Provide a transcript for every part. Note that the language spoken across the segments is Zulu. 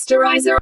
Posterizer.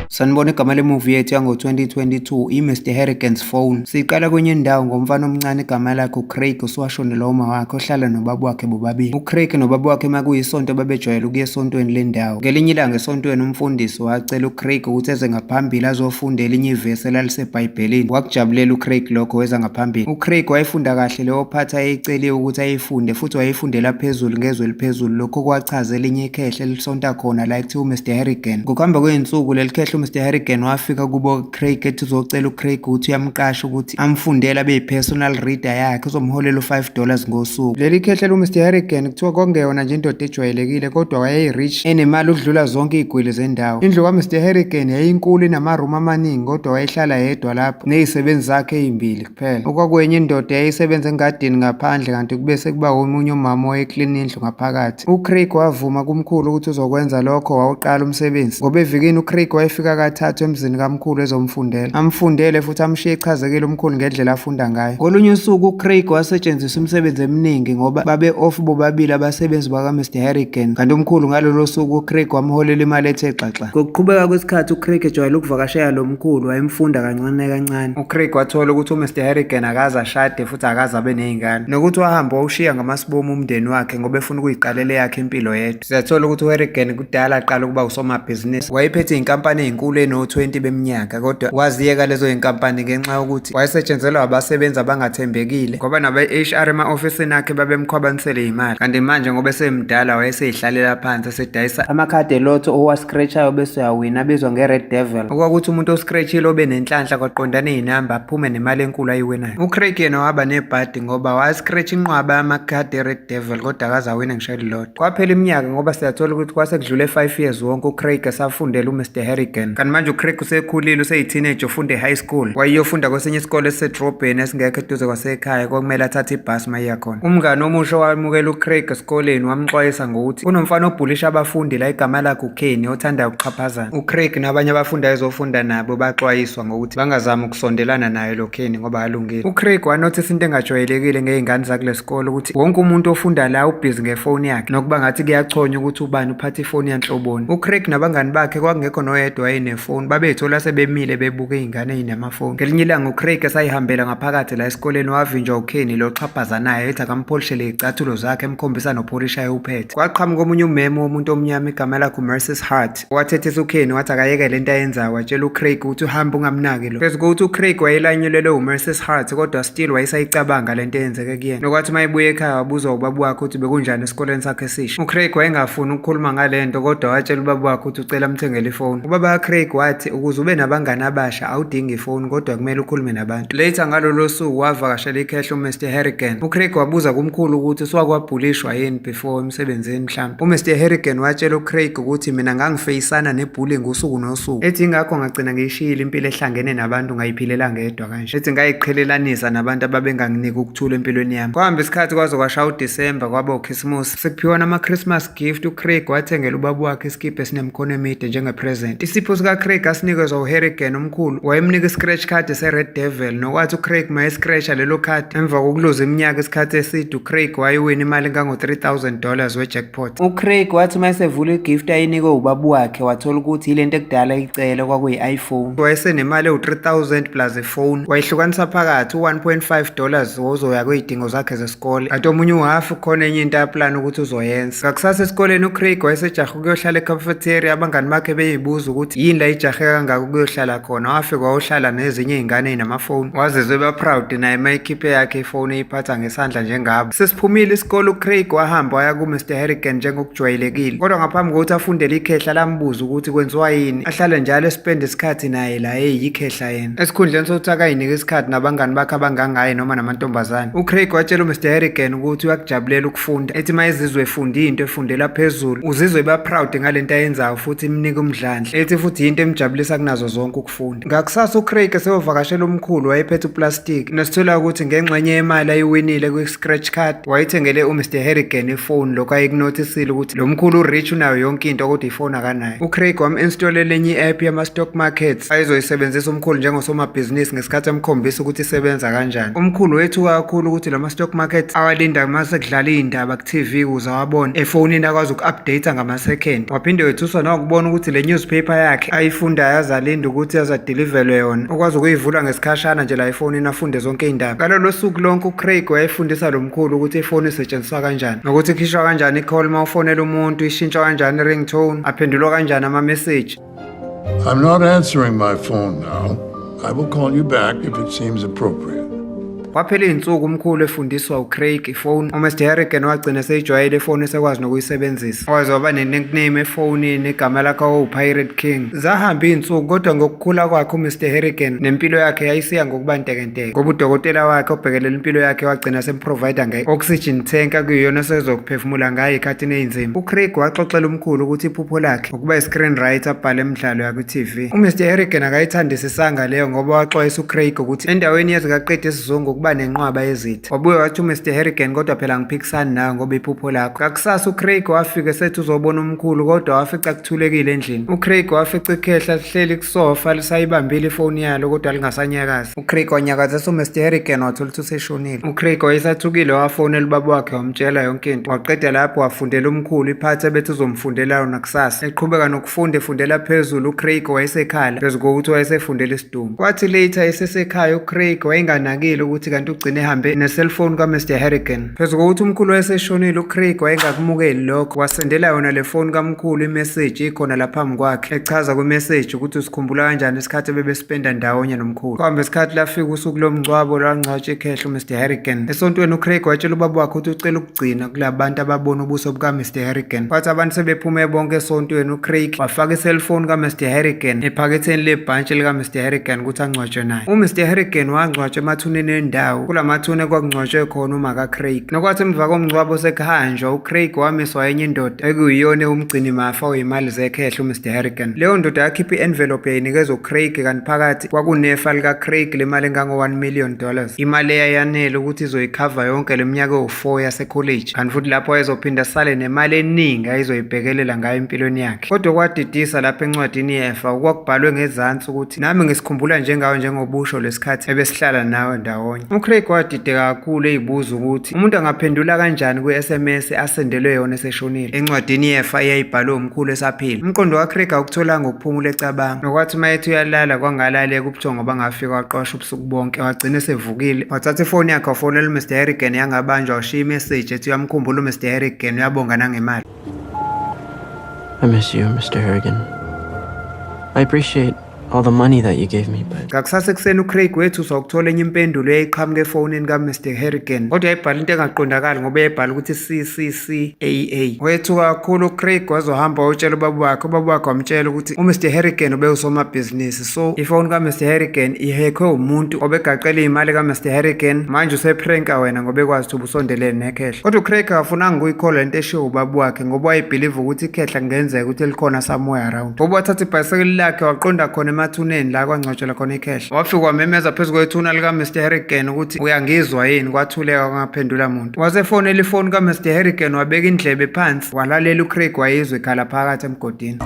Sanibona, igama lemuvi yethu yango-2022 i-Mr Harrigan's Phone. Siqala kwenye indawo ngomfana omncane igama lakhe uCraig osewashonelwa uma wakhe ohlala nobaba wakhe bobabili. UCraig nobaba wakhe makuyisonto babejwayele ukuya esontweni lendawo. Ngelinye ilanga esontweni umfundisi wacela uCraig ukuthi eze ngaphambili azofunda elinye ivesi elaliseBhayibhelini. Wakujabulela uCraig lokho weza ngaphambili. UCraig wayefunda kahle leyo part ayeyiceliwe ukuthi ayifunde futhi wayefundela phezulu ngezwi eliphezulu. Lokho kwachaza elinye ikhehla elisonta khona la ekuthiwa uMr Harrigan. Ngokuhamba kwey'nsuku leli khehla uMr Harrigan wafika kubo Craig ethi uzocela uCraig ukuthi uyamqasha ukuthi amfundele abe yi-personal reader yakhe uzomholela u-$5 ngosuku. Leli khehla uMr Harrigan kuthiwa kwakungeyona nje indoda ejwayelekile kodwa wayeyi-rich enemali ukudlula zonke iy'gwili zendawo. Indlu kaMr Harrigan yayinkulu inamarumu amaningi kodwa wayehlala yedwa lapho ney'sebenzi zakhe ey'mbili kuphela. Okwakwenye indoda yayisebenza engadini ngaphandle kanti kube sekuba omunye umama owayeklina indlu ngaphakathi. UCraig wavuma kumkhulu ukuthi uzokwenza lokho wawuqala umsebenzi. Ngoba evikini uCraig wayefika kathathu emzini kamkhulu ezomfundela. Amfundele futhi amshiye echazekile umkhulu ngendlela afunda ngayo. Ngolunye usuku uCraig wasetshenziswa imisebenzi eminingi ngoba babe off bobabili abasebenzi bakaMr Harrigan. Kanti umkhulu ngalolo suku uCraig wamholela imali ethe xaxa. Ngokuqhubeka kwesikhathi uCraig ejwayele ukuvakashela lo mkhulu wayemfunda kancane kancane. UCraig wathola ukuthi uMr Harrigan akaze ashade futhi akaze abe ney'ngane. Nokuthi wahamba wawushiya ngamasibomu umndeni wakhe ngoba efuna ukuyiqalela eyakhe impilo yedwa. Siyathola ukuthi uHarrigan kudala aqala ukuba usomabhizinisi. Wayephethe iy'nkampani ey'nkulu eno-20 beminyaka kodwa waziyeka lezo y'nkampani ngenxa yokuthi wayesetshenzelwa abasebenzi abangathembekile ngoba nabe-HR ema-ofisini akhe babemkhwabanisele imali. Kanti manje ngoba esemdala wayeseyihlalela phansi esedayisa amakhadi elotho owascratchayo bese uyawina abizwa nge-Red Devil. Okwakuthi umuntu oscratchile obe nenhlanhla kwaqondana iy'namba aphume nemali enkulu ayiwinayo. UCraig yena waba nebhadi ngoba wascratch inqwaba yamakhadi e-Red Devil kodwa akaze awina ngisho elilodwa. Kwaphela iminyaka ngoba siyathola ukuthi kwase kudlule 5 years wonke uCraig esafundela uMr Harrigan. Kanti manje uCraig usekhulile useyi-teenage ufunda e-high school. Wayeyofunda kwesinye isikole esisedrobheni esingekho eduze kwasekhaya kwakumele athathe ibhasi uma eya khona. Umngani omusha owamukela uCraig esikoleni wamxwayisa ngokuthi kunomfana obhulisha abafundi la igama lakhe uKenny othanda ukuxhaphazana. UCraig nabanye abafundi ayezofunda nabo baxwayiswa ngokuthi bangazami ukusondelana naye lo Kenny ngoba alungile. UCraig wanothisa into engajwayelekile ngey'ngane zakule sikole ukuthi wonke umuntu ofunda la ubhizi ngefoni yakhe nokuba ngathi kuyachonywa ukuthi ubani uphatha ifoni yanhloboni. UCraig nabangani bakhe kwakungekho noyedwa wayenefoni, babeyithola sebemile bebuka iy'ngane ey'namafoni. Ngelinye ilanga uCraig esayihambela ngaphakathi la esikoleni wavinjwa uKenny lo xhaphazanayo ethi akampholishele iy'cathulo zakhe emkhombisa nopholisha ayewuphethe. Kwaqhamuka omunye umemu womuntu omnyama igama lakhe uMercis Hart wathethisa uKenny wathi akayeke lento ayenzayo watshela uCraig ukuthi uhambe ungamnaki lo. Phezu kokuthi uCraig wayelanyulelwe uMercis Hart kodwa still wayesayicabanga lento eyenzeke kuyena. Nokwathi uma ebuya ekhaya wabuzwa ubaba wakhe ukuthi bekunjani esikoleni sakhe esisha. UCraig wayengafuni ukukhuluma ngale nto kodwa watshela ubaba wakhe ukuthi ucela amthengele ifoni. Ubaba kaCraig wathi ukuze ube nabangani abasha awudingi ifoni kodwa kumele ukhulume nabantu. Later ngalolo suku wavakashela ikhehla uMr Harrigan. UCraig wabuza kumkhulu ukuthi usuwakwabhulishwa yini before emsebenzini mhlawumbe. UMr Harrigan watshela uCraig ukuthi mina ngangifeyisana nebullying usuku nosuku. Ethi ingakho ngagcina ngiyishiyile impilo ehlangene nabantu ngayiphilela ngedwa kanje. Ethi ngayiqhelelanisa nabantu ababenganginiki ukuthula empilweni yami. Kwahamba isikhathi kwaze kwashaya uDisemba kwaba uKhisimusi. Sekuphiwa nama-Christmas gift uCraig wathengela ubaba wakhe isikibha esinemikhono emide njenge-present. Isipho sikaCraig asinikezwa uHarrigan omkhulu wayemnika i-scratch card se-Red Devil nokwathi uCraig mayescratcha lelo khadi emva kokuluza iminyaka isikhathi eside uCraig wayewina imali engango-$3,000 we-jackpot. UCraig wathi uma esevula igift ayinikwe ubaba wakhe wathola ukuthi yilento ekudala icela kwakuyi-iPhone. Wayesenemali ewu-3000 plus ifoni wayihlukanisa phakathi u-$1.5 wozoya kwiy'dingo zakhe zesikole kanti omunye uhafu khona enye into aplana ukuthi uzoyenza. Ngakusasa esikoleni uCraig wayesejahe ukuyohlala ecafeteria abangani bakhe beyibuza ukuthi yini la ijahe kangaka ukuyohlala khona. Wafika wayohlala nezinye iy'ngane ey'namafoni wazizwa eba-proud naye uma ekhiphe yakhe ifoni eyiphatha ngesandla njengabo. Sesiphumile isikole uCraig wahamba waya ku-Mr Harrigan njengokujwayelekile kodwa ngaphambi kokuthi afundele ikhehla lambuza ukuthi kwenziwa yini ahlale njalo espende isikhathi naye la eyikhehla yena esikhundleni sokuthi akayinike isikhathi nabangani bakhe abangangaye noma namantombazane. UCraig watshela uMr Harrigan ukuthi uyakujabulela ukufunda ethi uma ezizwe efunda into efundela phezulu uzizwe eba proud ngalento ayenzayo futhi imnika umdlandla ethi futhi futhi yinto emjabulisa kunazo zonke ukufunda. Ngakusasa uCraig eseyovakashela umkhulu wayephethe uplastiki nesithola ukuthi ngengxenye yemali ayiwinile kwi-scratch card wayethengele uMr Harrigan ifoni, lokho ayekunothisile ukuthi lo mkhulu urich unayo yonke into kodwa ifoni akanayo. UCraig wam-installela enye i-app yama-stock markets ayezoyisebenzisa umkhulu njengosomabhizinisi ngesikhathi emkhombisa ukuthi isebenza kanjani. Umkhulu wethuka kakhulu ukuthi lama-stock markets awalinda uma sekudlala iy'ndaba ku-TV ukuze awabone efonini akwazi uku-update ngama-second. Waphinde wethuswa nawukubona ukuthi le newspaper yakhe ayifundayo azalinda ukuthi azadilivelwe yona ukwazi ukuyivula ngesikhashana nje la efonini afunde zonke iy'ndaba. Ngalolo suku lonke uCraig wayefundisa lo mkhulu ukuthi ifoni isetshenziswa kanjani, nokuthi ikhishwa kanjani i-call uma ufonela umuntu, ishintshwa kanjani i-ringtone, aphendulwa kanjani ama-message. I'm not answering my phone now. I will call you back if it seems appropriate. Kwaphela iy'nsuku umkhulu efundiswa uCraig ifoni. UMr Harrigan wagcina eseyijwayele ifoni esekwazi nokuyisebenzisa. Waze waba ne-nickname efonini, igama lakhe kwakuwu-Pirate King. Zahamba iy'nsuku kodwa ngokukhula kwakhe uMr Harrigan nempilo yakhe yayisiya ngokuba ntekenteke. Ngoba udokotela wakhe obhekelela impilo yakhe wagcina semprovida nge-oxygen tank akuyiyona esezokuphefumula ngayo ey'khathini ey'nzima. UCraig waxoxela umkhulu ukuthi iphupho lakhe ukuba i-screen writer abhale imidlalo yakwi-TV. UMr Harrigan akayithandisisanga leyo ngoba waxwayisa uCraig ukuthi endaweni yezikaqeda isizungu kuba nenqwaba yezitha. Wabuye wathi uMr Harrigan kodwa phela angiphikisani nawe ngoba iphupho lakho. Ngakusasa uCraig wafika esethi uzobona umkhulu kodwa wafica kuthulekile endlini. UCraig wafica ikhehla lihleli kusofa lisayibambile ifoni yalo kodwa lingasanyakazi. UCraig wanyakazisa uMr Harrigan wathola ukuthi useshonile. UCraig wayesathukile wafonela ubaba wakhe wamtshela yonke into. Waqeda lapho wafundela umkhulu iphathi ebethi uzomfundela yona kusasa. Eqhubeka nokufunda efundela phezulu uCraig wayesekhala phezu kokuthi wayesefundela isidumbu. Kwathi later esesekhaya uCraig wayenganakile ukuthi kanti ugcine ehambe ne-cellphone kaMr Harrigan. Phezu kokuthi umkhulu wayeseshonile uCraig wayengakumukeli lokho, wasendela yona le foni kamkhulu imeseji ikhona la phambi kwakhe echaza kwimeseji ukuthi usikhumbula kanjani isikhathi ebebespenda ndawonye nomkhulu. Kwahamba isikhathi lafika usuku lomngcwabo lwangcwatshwa ikhehla uMr Harrigan. Esontweni uCraig watshela ubaba wakhe ukuthi ucela ukugcina kulabantu ababona ubuso bukaMr Harrigan. Kwathi abantu sebephume bonke esontweni uCraig wafaka iselfoni kaMr Harrigan ephaketheni lebhantshi likaMr Harrigan ukuthi angcwatshwe naye. UMr Harrigan wangcwatshwa emathuneni endawo kulamathuna ekwakungcwatshwe khona uma kaCraig. Nokwathi emva komngcwabo sekuhanjwa uCraig wamiswa enye indoda ekuyiyona ewumgcinimafa weyimali zekhehla uMr Harrigan. Leyo ndoda yakhipha i-envelope yayinikeza uCraig kanti phakathi kwakunefa likaCraig lemali engango-1 million dollars. Imali eyayanele ukuthi izoyikhava yonke le minyaka ewu-4 yasekholeji kanti futhi lapho wayezophinda asale nemali eningi ayezoyibhekelela ngayo empilweni yakhe. Kodwa kwadidisa lapha encwadini yefa okwakubhalwe ngezansi ukuthi nami ngisikhumbula njengawe njengobusho lesikhathi ebesihlala nawe ndawonye. UCraig wadideka kakhulu eyibuza ukuthi umuntu angaphendula kanjani kwi-SMS asendelwe yona eseshonile encwadini yefa eyayibhalwe umkhulu esaphila. Umqondo kaCraig awukutholanga ukuphumula ecabanga. Nokwathi uma ethi uyalala kwangalaleka ubuthongo bangafika waqosha ubusuku bonke wagcina esevukile wathatha ifoni yakhe wafonela uMr Harrigan yangabanjwa washiya imeseji ethi uyamkhumbula uMr Harrigan uyabonga nangemali. I miss you, Mr. Harrigan. I appreciate all the money that you gave me, but Ngakusasa ekuseni uCraig wethuswa ukuthola enye impendulo eyayiqhamuka efonini kaMr Harrigan kodwa yayibhala into engaqondakali ngoba yayibhala ukuthi CCCAA. Wethuka kakhulu uCraig wazohamba wayotshela ubaba wakhe, ubaba wakhe wamtshela ukuthi uMr Harrigan ubewusomabhizinisi so ifoni kaMr Harrigan ihekhwe umuntu obegaqele iy'mali kaMr Harrigan manje usepranka wena ngoba ekwazi ukuthi ubusondelene nekhehla. Kodwa uCraig akafunanga ukuyikholwa lento eshiwo ubaba wakhe ngoba wayebhiliva ukuthi ikhehla kungenzeka ukuthi likhona somewhere around. Ngoba wathatha ibhayisikili lakhe waqonda khona emathuneni la kwangcwatshelwa khona ikhehla. Wafika wamemeza phezu kwethuna likaMr Harrigan ukuthi uyangizwa yini, kwathuleka kwangaphendula muntu. Wasefonela ifoni kaMr Harrigan wabeka indlebe phansi walalela uCraig wayizwa ikhala phakathi emgodini.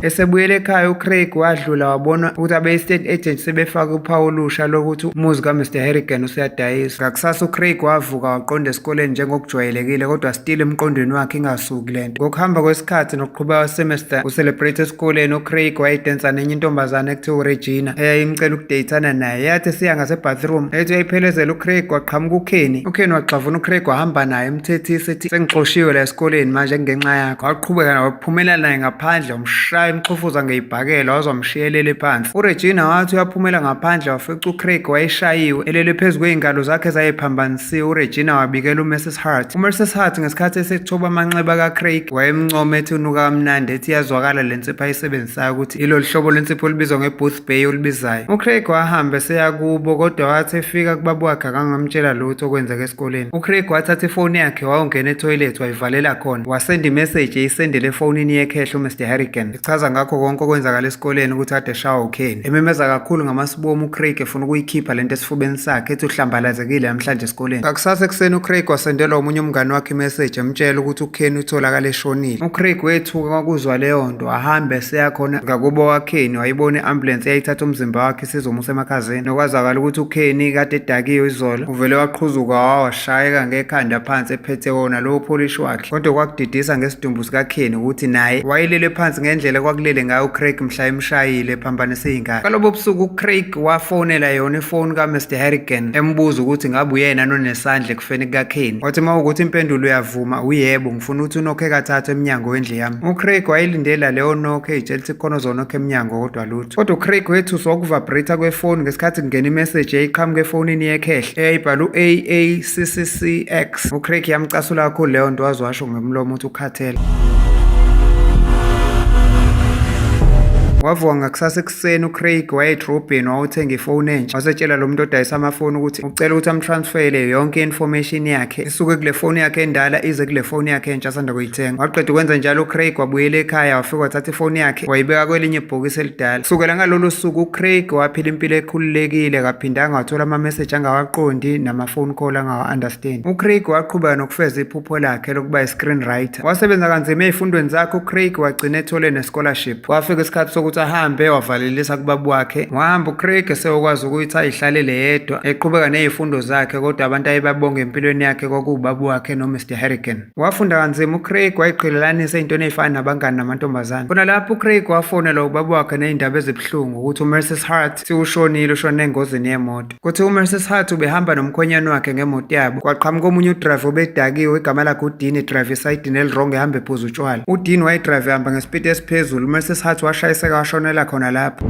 Esebuyele ekhaya uCraig wadlula wabona ukuthi abe-estate agent sebefake uphawu olusha lokuthi umuzi kaMr Harrigan usuyadayiswa. Ngakusasa uCraig wavuka waqonda esikoleni njengokujwayelekile kodwa still emqondweni wakhe ingasuki lento. Ngokuhamba kwesikhathi nokuqhubeka kwesemester ucelebrate esikoleni uCraig wayedansa nenye intombazane ekuthiwa uRegina eyayimcela ukudeyithana naye. Yathi siya ngasebathroom ethi uyayiphelezela uCraig waqhamuka uKenny. UKenny waxavuna uCraig wahamba naye emthethisa ethi sengixoshiwe la esikoleni manje kungenxa yakho. Waqhubeka waphumela naye ngaphandle wamshaya emxhufuza ngeyibhakela waze wamshiyelele phansi. URegina wathi uyaphumela ngaphandle wafica uCraig wayeshayiwe elele phezu kwey'ngalo zakhe ezayephambanisiwe. URegina wabikela uMrs Hart. UMrs Hart ngesikhathi esethoba amanxeba kaCraig wayemncoma ethi unuka kamnandi, ethi iyazwakala le nsipho ayisebenzisayo ukuthi ilolu hlobo lwensipho olubizwa nge-Booth Bay olubizayo. UCraig wahamba eseya kubo kodwa wathi efika kubaba wakhe akangamtshela lutho okwenzeka esikoleni. UCraig wathatha ifoni yakhe wayongena ethoyilethi wayivalela khona, wasenda imeseji eyisendele efonini yekhehla uMr Harrigan echaza ngakho konke okwenzakala esikoleni ukuthi kade eshawa uKenny. Ememeza kakhulu ngamasibomu uCraig efuna ukuyikhipha lento esifubeni sakhe ethi uhlambalazekile namhlanje esikoleni. Ngakusasa ekuseni uCraig wasendelwa omunye umngani wakhe imeseji emtshela ukuthi uKenny utholakala eshonile. UCraig wethuka kwakuzwa leyo nto ahambe eseya khona ngakubo waKenny, wayibona i-ambulance eyayithatha umzimba wakhe isizomusa emakhazeni. Nokwazakala ukuthi uKenny kade edakiwe izolo, uvele waqhuzuka wawashayeka ngekhanda phansi ephethe wona lowo pholishi wakhe. Kodwa kwakudidisa ngesidumbu sikaKenny ukuthi naye wayelele phansi ngendlela kwakulele ngayo uCraig mhla emshayile ephambanise iy'ngane. Ngalobo busuku uCraig wafonela yona ifoni kaMr Harrigan embuza ukuthi ngabe uyena nonesandla ekufeni kukaKenny. Wathi uma ukuthi impendulo uyavuma uyebo, ngifuna ukuthi unokhe kathathu emnyango wendlu yami. UCraig wayelindela leyo nokhe ey'tshela ukuthi khona ozonokha emnyango kodwa lutho. Kodwa uCraig wethuswa ukuvabreyitha kwefoni ngesikhathi kungena imeseji eyayiqhamuka efonini yekhehla eyayibhala u-AACCCX. UCraig yamcasula kakhulu leyo nto waze washo ngomlomo ukuthi ukhathele. Wavuka ngakusasa ekuseni uCraig waye edrobheni wawuthenga ifoni entsha. Wasetshela lo muntu odayisa amafoni ukuthi ucela ukuthi amtransfere yonke i-information yakhe isuke kule foni yakhe endala ize kule foni yakhe entsha asanda kuyithenga. Waqeda ukwenza njalo uCraig wabuyela ekhaya wafika wathatha ifoni yakhe wayibeka kwelinye ibhokisi elidala. Kusukela ngalolu suku uCraig waphila impilo ekhululekile, akaphindanga wathola ama-message angawaqondi nama-phone call angawa-understand. UCraig waqhubeka nokufeza iphupho lakhe lokuba i-screenwriter. Wasebenza kanzima ey'fundweni zakhe uCraig wagcina ethole ne-scholarship. Kwafika isikhathi sokuthi ahambe wavalelisa kubaba wakhe. Wahamba uCraig eseyokwazi ukuthi ayihlalele yedwa eqhubeka ney'fundo zakhe, kodwa abantu ayebabonga empilweni yakhe kwakuwubaba wakhe noMr Harrigan. Wafunda kanzima uCraig wayiqhelelanisa ey'ntweni ey'fana nabangani namantombazane. Khona lapho uCraig wafonelwa ubaba wakhe ney'ndaba ezibuhlungu ukuthi uMrs Hart ushonile, ushone engozini yemoto. Kuthi uMrs Hart ubehamba nomkhwenyane wakhe ngemoto yabo. Kwaqhamuka omunye udrayiva obedakiwe igama lakhe uDean edrayiva esayidini elirongo ehamba ephuza utshwala. UDean wayedrayiva ehamba ngesipidi esiphezulu, uMrs Hart washayiseka washonela khona lapho.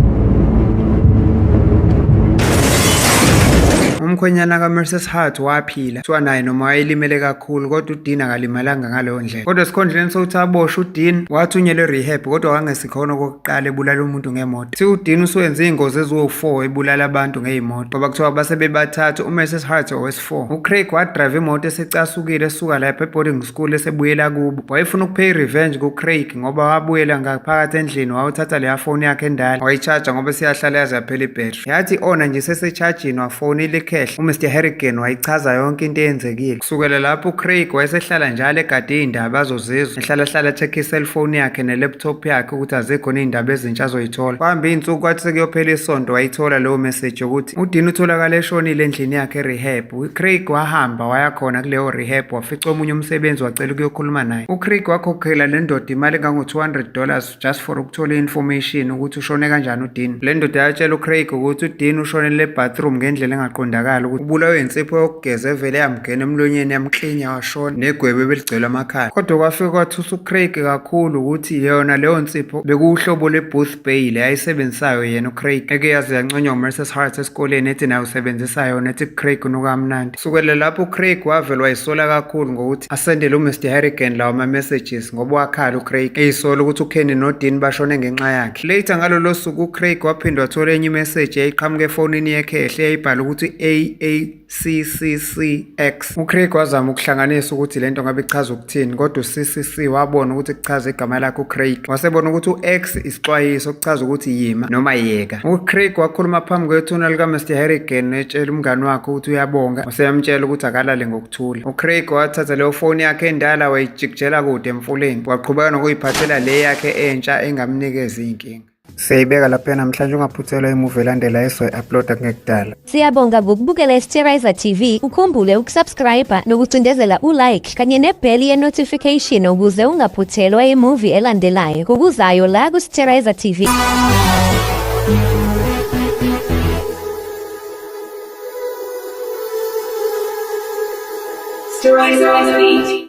Umkhwenyana kaMrs Hart waphila, kuthiwa naye noma wayelimele kakhulu kodwa uDean akalimalanga ngaleyo ndlela. Kodwa esikhundleni sokuthi aboshwe uDean wathunyelwa e-rehab kodwa wangesikhona okokuqala ebulala umuntu ngemoto. Kuthiwa uDean usuwenze iy'ngozi eziwu-4 ebulala abantu ngey'moto ngoba kuthiwa base bebathathu uMrs Hart owesi-4. UCraig wadrayiva imoto esecasukile esuka lapha e-boarding school esebuyela kubo. Wayefuna ukupay revenge kuCraig ngoba wabuyela ngaphakathi endlini wayothatha leya foni yakhe endala wayicharja ngoba isiyahlala yaze yaphela ibhetri. Yathi ona nje sesechajini wafonela ikhehla uMr Harrigan wayichaza yonke into eyenzekile. Kusukela lapho uCraig wayesehlala njalo egade iy'ndaba azozizwa, ehlalahlala e-check i-cellphone yakhe ne-laptop yakhe ukuthi azikhona iy'ndaba ezintsha azoyithola. Kwahamba iy'nsuku kwathi sekuyophela isonto wayithola leyo message yokuthi uDean utholakala eshonile endlini yakhe e-rehab. UCraig wahamba waya khona kuleyo rehab wafica omunye umsebenzi wacela ukuyokhuluma naye. UCraig wakhokhela le ndoda imali engango-$200 just for ukuthola i-information ukuthi ushone kanjani uDean. Le ndoda yatshela uCraig ukuthi uDean ushonele ebathroom ngendlela engaqondakali ukuthi ubulawe insipho yokugeza evele yamngena emlonyeni yamklinya washona negwebe ebeligcwele amakhala. Kodwa kwafike kwathusa uCraig kakhulu ukuthi yona leyo nsipho bekuwuhlobo lwe-Booth Bay le ayisebenzisayo yena uCraig eke yaze yanconywa uMrs Hart esikoleni ethi naye usebenzisa yona ethi Craig unuka kamnandi. Kusukela lapho uCraig wavele wayisola kakhulu ngokuthi asendele uMr Harrigan lawo ma-messages ngoba wakhala uCraig eyisola ukuthi uKenny noDean bashone ngenxa yakhe. Later ngalolo suku uCraig waphinde wathola enye imeseji eyayiqhamuka efonini yekhehle eyayibhala ukuthi AACCCX. UCraig wazama ukuhlanganisa ukuthi lento ngabe ichaza ukuthini kodwa uCCC wabona ukuthi kuchaza igama lakhe uCraig. Wasebona ukuthi u-X isixwayiso okuchaza ukuthi yima noma yeka. UCraig wakhuluma phambi kwethuna likaMr Harrigan etshela umngani wakhe ukuthi uyabonga, waseyamtshela ukuthi akalale ngokuthula. UCraig wathatha leyo foni yakhe endala wayijikijela kude emfuleni, waqhubeka nokuyiphathela le yakhe entsha engamnikezi iy'nkinga. Siyayibeka lapha namhlanje, ungaphuthelwa imuvi elandela esoyi-uploada kungekudala. Siyabonga ngokubukela iSterizer TV. Ukhumbule ukusubscribe nokucindezela ulike kanye nebheli ye-notification ukuze ungaphuthelwa imuvi elandelayo ngokuzayo la kuSterizer TV. Sterilizer TV.